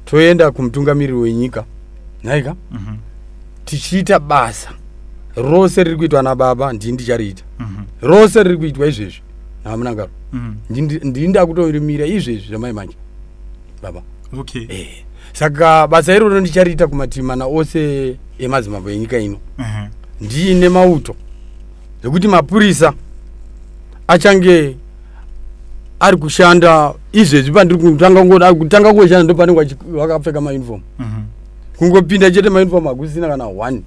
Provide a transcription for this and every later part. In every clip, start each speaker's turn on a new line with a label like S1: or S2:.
S1: Toenda kumutungamiriri wenyika, nhaika? Tichiita basa rose riri kuitwa nababa, ndini ndichariita. Rose riri kuitwa izvezvi naMnangagwa, ndini ndakutorimira izvezvi zvamai manje, baba. Saka basa iroro ndichariita kumativi mana ose emadzimambo enyika ino, ndiine mauto, zvekuti mapurisa achange ari kushanda izvezvi. Pandiri kutanga kushanda, ndo panenge vakapfeka mauniform. Kungopinda chete mauniform, hakusina kana one,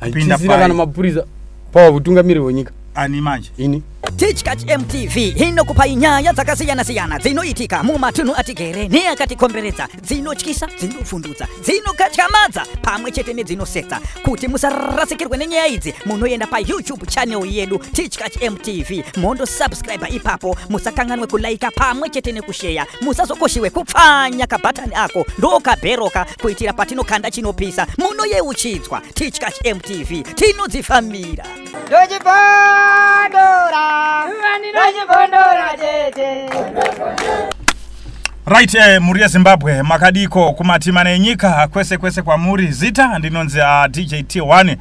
S2: Kupinda
S1: hachisina
S2: pai?
S1: kana mapurisa pawavutungamiriri hwenyika.
S2: Ani manje?
S1: Ini.
S3: Tichkach MTV inokupai nyaya dzakasiyana-siyana dzinoitika mumatunhu atigere neakatikomberedza, dzinotyisa, dzinovhundutsa, dzinokatyamadza pamwe chete nedzinosetsa. Kuti musarasikirwe nenyaya idzi, munoenda paYouTube channel yedu, Tichkach MTV, mondosubscribe ipapo. Musakanganwe kulaika pamwe chete nekusheya. Musazokoshiwe kupfanya kabhatani ako ndokabheroka, kuitira patinokanda chinopisa munoyeuchidzwa. Tichkach MTV, tinodzifambira.
S4: Ndochibondora, ndochibondora tete.
S2: Right, mhuri yeZimbabwe, makadiko kumatima nenyika kwese kwese kwamuri? Zita ndinonzi DJ T1.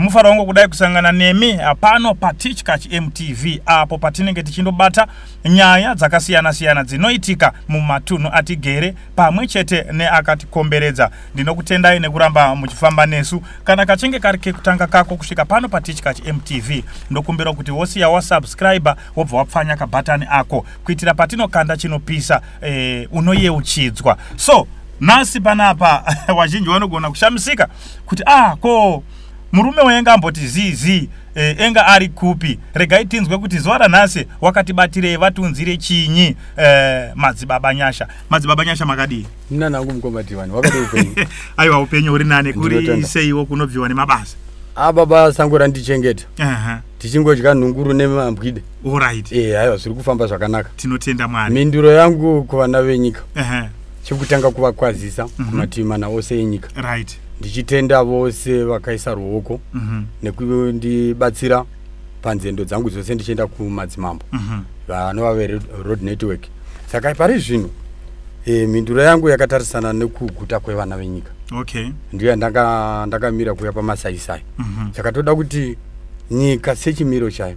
S2: Mufaro wangu kudai kusangana nemi pano paTichkach MTV, apo patinenge tichindobata nyaya dzakasiyana-siyana dzinoitika mumatunhu atigere pamwe chete neakatikomberedza. Ndinokutendai nekuramba muchifamba nesu. Kana kachinge kari kekutanga kako kusvika pano paTichkach MTV, ndokumbira kuti wosiya wasubscribe, wobva wapfanya kabhatani ako, kuitira patinokanda chinopisa unoyeuchidzwa. So nhasi panapa wazhinji vanogona kushamisika kuti, ah, ko murume waenga amboti zizi enga ari kupi? Regai tinzwe kuti zuva ranhasi wakatibatirei, vatiunzire chinyi. Madzibaba Nyasha, Madzibaba Nyasha, makadii?
S1: Nina nangu, mukoma Tivani, wakadi upenyu?
S2: Aiwa, upenyu huri nane. Kuri
S1: Ndinotenda.
S2: seiwo kunobviwa nemabasa?
S1: A, baba, sango randichengeta, tichingodya nhunguru nemambwide. Aiwa, zviri kufamba zvakanaka.
S2: Tinotenda Mwari.
S1: Mhinduro yangu kuvana venyika, chekutanga kuvakwazisa kumativi mana ose enyika, ndichitenda vose vakaisa ruoko nekundibatsira panzendo dzangu dzose ndichienda kumadzimambo vanova veroad network. Saka pari zvino mhinduro yangu yakatarisana nekuguta kwevana venyika. Ndiyo yandakamira kuuya pamasaisai. Saka toda kuti nyika sechimiro chayo,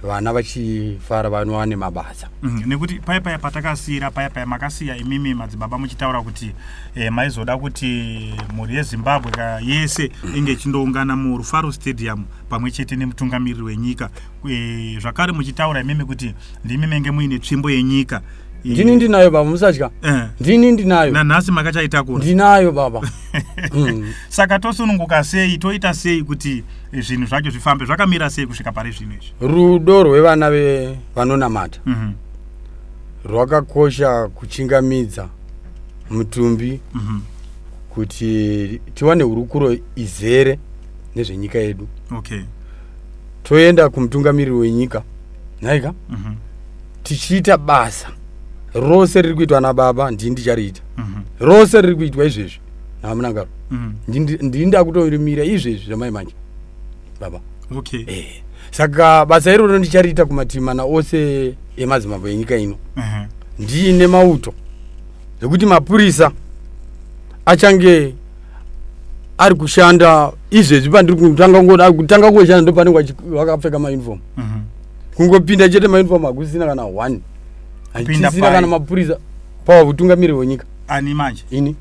S1: vana vachifara, vanova nemabasa.
S2: Nekuti paya paya patakasiyira, paya paya makasiya imimi madzibaba muchitaura kuti maizoda kuti mhuri yeZimbabwe ka yese inge ichindoungana muRufaro Stadium pamwe chete nemutungamiriri wenyika. Zvakare muchitaura imimi kuti ndimi menge muine tsvimbo yenyika.
S1: Ndini ndinayo, baba, musatya. Ndini ndinayo.
S2: Nanhasi makachaitakura?
S1: Ndinayo, baba.
S2: Saka tosununguka sei, toita sei kuti zvinhu zvacho zvifambe? Zvakamira sei kusvika pari zvino izvi?
S1: Rudo rwevana vanonamata rwakakosha kuchingamidza mutumbi kuti tiwane hurukuro izere nezvenyika yedu. Toenda kumutungamiriri wenyika, nhaika? Tichiita basa rose riri kuitwa nababa, ndini ndichariita. Rose riri kuitwa izvezvi naMnangagwa, ndini ndakutorimira izvezvi zvamai manje, baba. Saka basa iroro ndichariita kumativi mana ose emadzimambo enyika ino, ndiine mauto, zvekuti mapurisa achange ari kushanda izvezvi. Pandiri kutanga kushanda, ndo panenge vakapfeka mauniform. Kungopinda chete mauniform, hakusina kana one,
S2: Kupinda
S1: hachisina
S2: pai?
S1: kana mapurisa pawavutungamiriri hwenyika.
S2: Ani manje?
S1: Ini,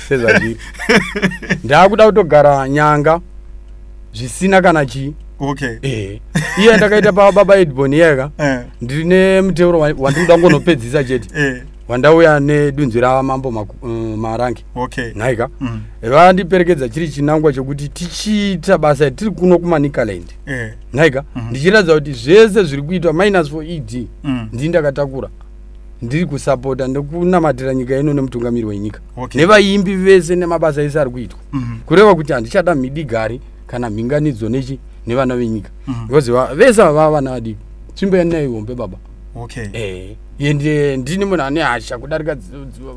S1: sezvazviri, ndakuda kutogara nyanga zvisina kana chii. Iye ndakaita pababa Edbon iyeka. Ndine muteuro wandinoda ngonopedzisa chete, wandauya nedunzvi ramambo Marange. Nhaika? Vandiperekedza chiri chinangwa chokuti tichiita basa tiri kuno kuManicaland. Nhaika? Ndichiratidza kuti zvese zviri kuitwa minus for ED, ndini ndakatakura, ndiri kusapota nekunamatira nyika ino nemutungamiri wenyika nevaimbi vese nemabasa ese ari kuitwa. Kureva kuti handichada mhidigari kana mhinganidzo nechi nevana venyika, because vese ava vava vana vadiki. Tsvimbo yaninayo ihombe, baba. Ende ndini munhu ane hasha kudarika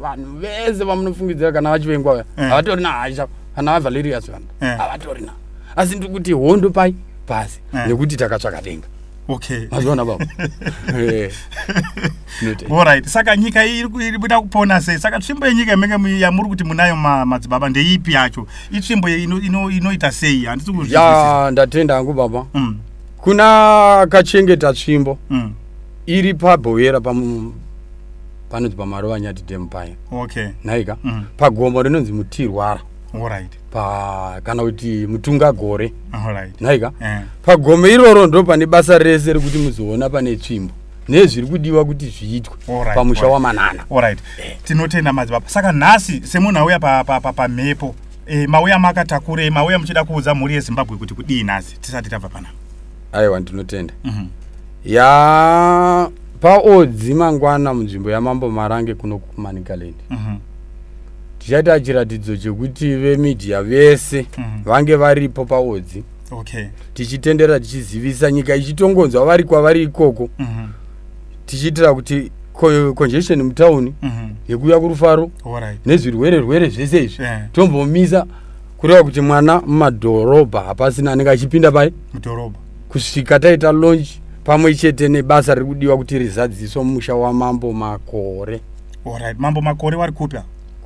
S1: vanhu vese vamunofungidzira. Kana vachivengwa vaya, havatorina hasha. Kana vaValerius, vanhu havatorina. Asi ndiri kuti hondo pai pasi, nekuti takatsvaka denga.
S2: Okay.
S1: Mazviona baba.
S2: Alright, saka nyika iyi iri kuda kupona sei? Saka tsvimbo yenyika yamenge yamuri kuti munayo madzibaba ndeipi yacho? Itsvimbo inoita sei? Handisi
S1: kuzvizwisisa. Ya, ndatenda hangu baba. Kuna akachengeta tsvimbo iri pabhowera panonzi paMarovanyati Dam paya.
S2: Okay.
S1: Nhaika? Pagomo rinonzi Mutirwara.
S2: Alright.
S1: Kana kuti Mutungagore.
S2: Alright.
S1: Nhaika? Pagomo iroro ndo pane basa rese rekuti muzoona pane tsvimbo nezviri kudiwa kuti zviitwe pamusha waManana.
S2: Alright. Tinotenda madzibaba. Saka nhasi semunhu auya pamhepo, mauya makatakurei, mauya muchida kuudza mhuri yeZimbabwe kuti kudii nhasi tisati tabva panapa?
S1: Aiwa, ndinotenda. Ya, paodzi mangwana munzvimbo yaMambo Marange kuno kuManicaland. Tichaita chiratidzo chekuti vemedia vese vange varipo paodzi.
S2: Okay.
S1: Tichitendera, tichizivisa nyika ichitongonzwa vari kwavari ikoko. Tichiitira kuti congestion mutauni yekuuya kuRufaro nezvirwere rwere zvese izvi tombomisa, kureva kuti mwana mumadhorobha hapasina anenge achipinda pai
S2: mudhorobha
S1: kusvika taita launch pamwe chete nebasa riri kudiwa kuti rizadziswe mumusha waMambo Makore.
S2: Alright. Mambo Makore vari kupi?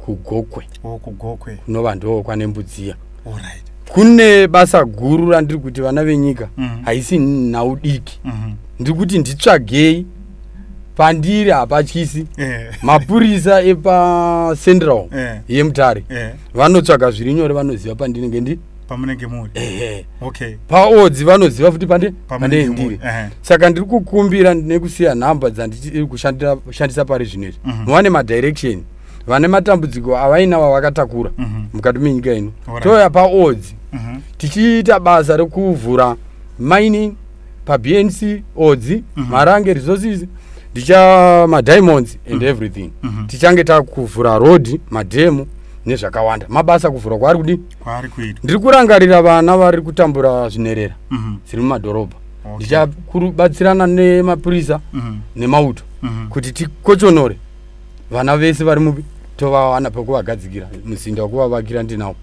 S1: KuGokwe.
S2: Oh, kuGokwe.
S1: Kunova ndo kwane Mbudziya.
S2: Alright.
S1: Kune basa guru randiri kuti vana venyika, haisi nhau diki. Ndiri kuti nditsvagei, pandiri hapatyisi. Mapurisa epaCentral yeMutare vanotsvaga zviri nyore, vanoziva pandinenge ndi
S2: pamunenge muri.
S1: Ehe.
S2: Okay.
S1: Paodzi vanoziva futi
S2: Pamunenge
S1: pandee
S2: muri.
S1: ndiri. Saka ndiri kukumbira nekusiya nhamba dzandiri kushandisa pari zvino izvi, muwane madirection vane matambudziko avainawo vakatakura mukati menyika ino. Touya paodzi tichiita basa rekuvhura mining paBNC Odzi, Marange Resources, ndicha madiamonds and everything. Tichange takuvhura road, madhemu nezvakawanda, mabasa kuvhura kwaari kudi
S2: Kwaari kuitwa.
S1: Ndiri kurangarira vana vari kutambura, zvinerera dziri mumadhorobha. Ndichabatsirana nemapurisa nemauto kuti tikochonore vana vese vari mupi, tovawana pekuvagadzikira, muzinda wekuvavakira ndinawo.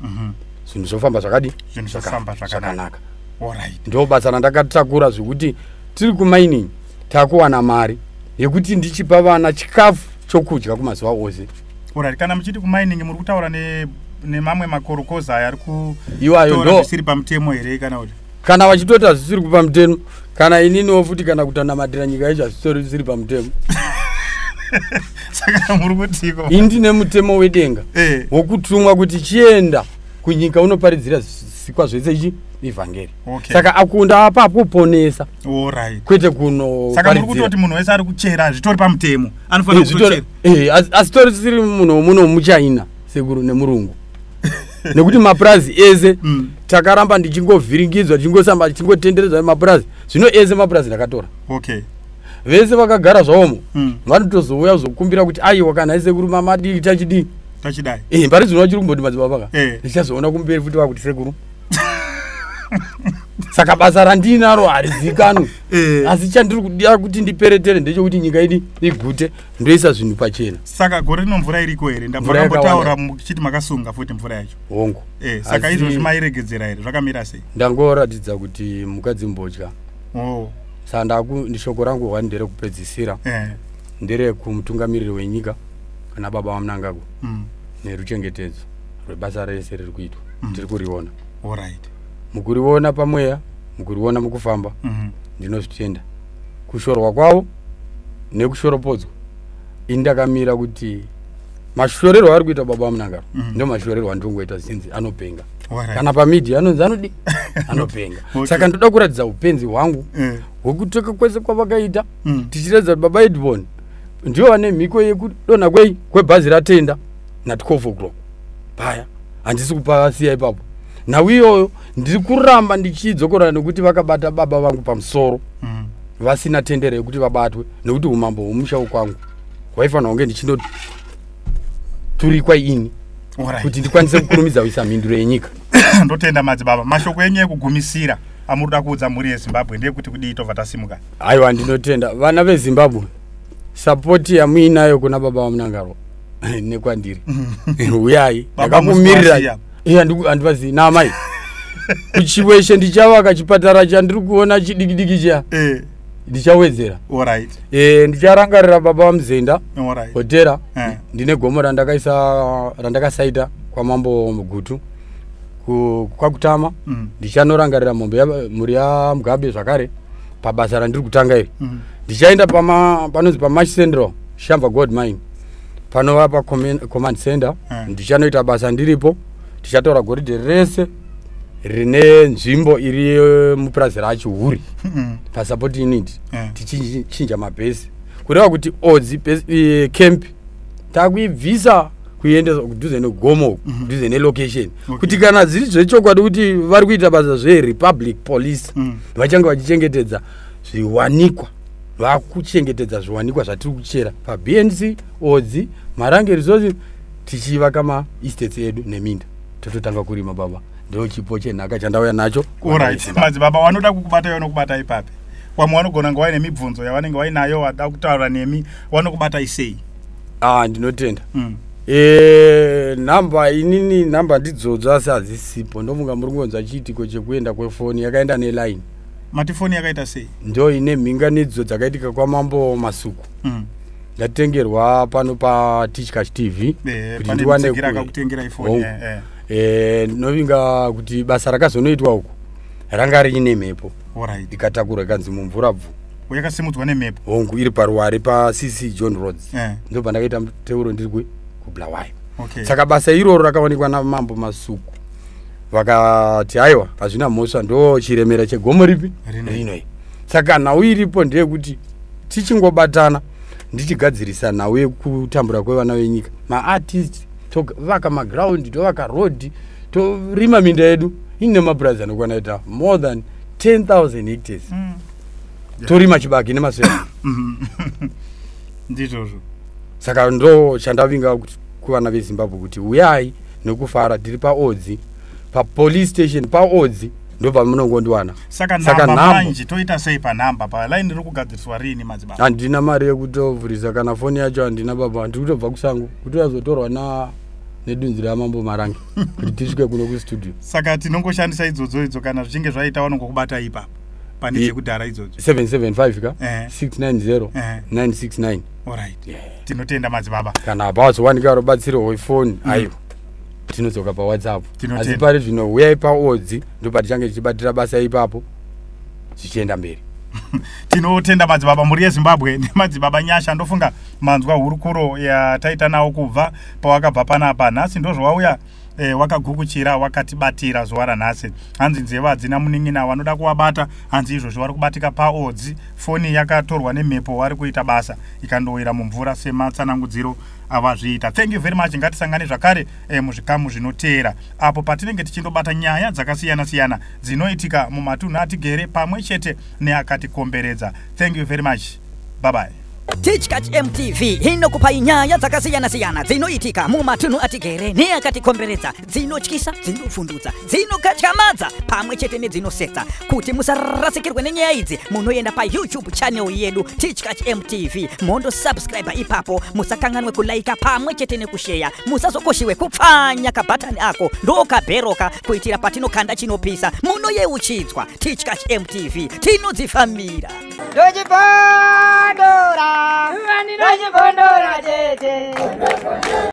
S1: Zvinhu zvofamba zvakadi
S2: Zvinhu zvofamba zvakanaka.
S1: Zvakanaka.
S2: Alright.
S1: Ndo basa randakatakura, zvekuti tiri kumining takuwana mari yekuti ndichipa vana chikafu chokudya kumazuva ose.
S2: Alright. Kana muchiti kumining, muri kutaura nemamwe makorokoza aya ari
S1: Iwayo
S2: kutora
S1: ndo
S2: zvisiri pamutemo here, kana kuti?
S1: Kana vachitoti hazvisiri pamutemo, kana ininiwo futi kana kutanamatira nyika yacho hazvitori zvisiri pamutemo.
S2: Saka muri kutiko?
S1: Ini ndine mutemo wedenga wokutumwa kuti chienda kunyika unoparidzira zvisikwa zvese ichi ivhangeri. Saka akunda apa kuponesa, kwete
S2: Saka muri
S1: kunoparidzira.
S2: kutoti munhu wese ari kuchera zvitori pamutemo anofanira kutochera?
S1: Asi tori siri munhu muno muchina sekuru nemurungu, nekuti mapurazi ese takaramba ndichingovhiringidzwa, tichingosamba tichingotenderedzwa mapurazi. Zvino ese mapurazi ndakatora. Vese vakagara zvavomo vanotozouya kuzokumbira kuti aiwa, kana isekuru mamadii tachidii.
S2: Tachidai.
S1: Pari zvino vachiri kumboti madzibaba ka. Ndichazoona kumberi futi vakuti sekuru. Saka basa randinaro harizikanwi. Asi chandiri kuda kuti ndiperetere ndechekuti nyika idi igute, ndoisa zvinhu pachena.
S2: Saka gore rino mvura iriko here?
S1: Mvura
S2: Ndambotaura
S1: yakawanda.
S2: muchiti makasunga futi mvura yacho.
S1: Hongu.
S2: Saka izvozvi mairegedzera here? Zvakamira sei?
S1: Ndangoratidza kuti mhuka dzimbodya.
S2: Oh.
S1: Saka shoko rangu hwani nderekupedzisira, nderekumutungamiriri wenyika kana baba vaMnangagwa neruchengetedzo rwebasa rese riri kuitwa. Tiri kuriona. Mukuriona pamweya, mukuriona mukufamba. Ndinozvitenda kushorwa kwavo nekushoropodzwa. Ini ndakamira kuti mashorerwo ari kuita baba vaMnangagwa ndo mashorerwo andingoita, zinzi anopenga. Kana pamedia anonzi anodi anopenga. Saka ndoda kuratidza upenzi hwangu hwekuteka kwese kwavakaita, tichiratidza kuti baba Edbon ndivo vane mhiko yekudonha kwei kwebhazi ratenda na12 o'clock paya. Handisi kupasiya ipapo nhau iyoyo, ndiri kuramba ndichidzokorora nekuti vakabata baba vangu pamusoro vasina tendero yekuti vabatwe, nekuti umambo hwomusha wekwangu hwaifanira kunge ndichindoturikwa ini kuti ndikwanise kukurumidza kuisa mhinduro yenyika.
S2: Ndotenda madzibaba. Mashoko enyu ekugumisira amuri kuda kuudza mhuri yeZimbabwe ndeyekuti kudii, tobva tasimuka?
S1: Aiwa, ndinotenda vana veZimbabwe. Support yamuinayo kuna baba vaMnangagwa nekwandiri, uyai.
S2: Baba
S1: Ndakakumirira.
S2: musikuwasiya.
S1: Iye handivazii naamai kuChiweshe, ndichavaka chipatara chandiri kuona chidiki diki chiya. Ndichawedzera.
S2: Alright.
S1: Ndicharangarira baba vaMuzenda.
S2: Alright.
S1: Hotera. Ndine gomo randakaisa, randakasaita kwamambo Mugutu kwakutama. Ndichanorangarira mombe mhuri yaMugabe zvakare pabasa randiri kutanga iri. Ndichaenda panonzi paMash Central Shamba Gold Mine, panova pacommand center. Ndichanoita basa ndiripo, tichatora goridhe rese rine nzvimbo iri mupurazi raChihuri pasupport unit. Tichichinja mabhesi, kureva kuti Odzi camp takuibvisa kuiendesa kudhuze negomo uku, kudhuze nelocation. Kuti kana zviri zvechokwadi kuti vari kuita basa zverepublic police, vachange vachichengetedza zviwanikwa, vakuchengetedza zviwanikwa zvatiri kuchera paBNC, Odzi, Marange Resources, tichivaka maestates edu neminda, tototanga kurima. Baba, ndo chipo chenhaka chandauya nacho.
S2: Alright, madzibaba, vanoda kukubata, vanokubata ipapi? Vamwe vanogona kunge vaine mibvunzo yavanenge vainayo, vada kutaura nemi, vanokubata sei?
S1: Ah, ndinotenda. Nhamba inini, nhamba ndidzodzo, asi hadzisipo. Ndofunga muri kungonzwa chiitiko chekuenda kwefoni, yakaenda neline.
S2: Mati foni yakaita sei?
S1: Ndo ine mhinganidzo dzakaitika kwamambo Masuku. Ndatengerwa pano paTichcash TV kuti
S2: Pane
S1: ndiwane
S2: mutsigiri akakutengera ifoni.
S1: Hongu. Ndinovinga kuti basa rakazonoitwa uku ranga riine mhepo. Ikatakurwa, ikanzi mumvura bvu.
S2: Yakasimudzwa nemhepo.
S1: Hongu, iri paruware paCC John Roads. Ndo pandakaita muteuro ndiri kuBulawayo. Saka basa iroro rakaonekwa namambo Masuku, vakati aiwa, hazvina mhosva, ndo chiremera chegomo ripi?
S2: Rino.
S1: Rinoi. Saka nhau iripo ndeyekuti tichingobatana, ndichigadzirisa nhau yekutambura kwevana venyika, maartist, tovaka magraundi, tovaka road, torima minda yedu ine mapurazi anokwana ita more than 10,000 hectares. Torima chibage nemasera.
S2: Ndizvozvo.
S1: Saka ndo chandavinga kuti kuvana veZimbabwe kuti uyai nekufara, tiri paOdzi, papolice station paOdzi, ndo pamunongondiwana.
S2: Saka
S1: Saka
S2: nhamba
S1: nhamba.
S2: Manje toita sei panhamba? Palaini riri kugadziriswa rini, madzibaba?
S1: Handina mari yekutovhurisa kana foni yacho, handina baba. Ndiri kutobva kusango, kuti azotorwa na nedunzi ramambo Marange kuti tisvike kuno kustudio.
S2: Saka tinongoshandisa idzodzo idzo, kana zvichinge zvaita vanongokubata ipapo pane dzekudhara idzodzo.
S1: 775 ka 690 969.
S2: Alright, tinotenda madzibaba.
S1: Kana pazowanika rubatsiro rwefoni, aiwa, tinodzoka paWhatsApp.
S2: Tinotenda.
S1: Asi pari zvino uyai paOdzi, ndo patichange tichibatira basa ipapo zvichienda mberi.
S2: Tinotenda madzibaba. Mhuri yeZimbabwe, nemadzibaba Nyasha, ndofunga manzwa hurukuro yataita nawo kubva pawakabva panapa nhasi. Ndozvawauya wakagukuchira, wakatibatira zuva ranhasi. Hanzi nzeve hadzina munin'ina, vanoda kuvabata hanzi izvozvo vari kubatika paOdzi. Foni yakatorwa nemhepo, vari kuita basa ikandowira mumvura sematsanangudziro avazviita. Thank you very much. Ngatisangane zvakare muzvikamu zvinoteera apo patinenge tichindobata nyaya dzakasiyana-siyana dzinoitika mumatunhu atigere pamwe chete neakatikomberedza. Thank you very much, bye bye.
S3: Tichkach MTV inokupai nyaya dzakasiyana-siyana dzinoitika mumatunhu atigere neakatikomberedza, dzinotyisa, dzinovhundutsa, dzinokatyamadza pamwe chete nedzinosetsa. Kuti musarasikirwe nenyaya idzi, munoenda paYouTube channel yedu Tichkach MTV, mondosubscribe ipapo. Musakanganwe kulaika pamwe chete nekusheya. Musazokoshiwe kupfanya kabhatani ako, ndokabheroka, kuitira patinokanda chinopisa munoyeuchidzwa. Tichkach MTV, tinodzifambira.
S4: Ndochibondora, ndochibondora tete.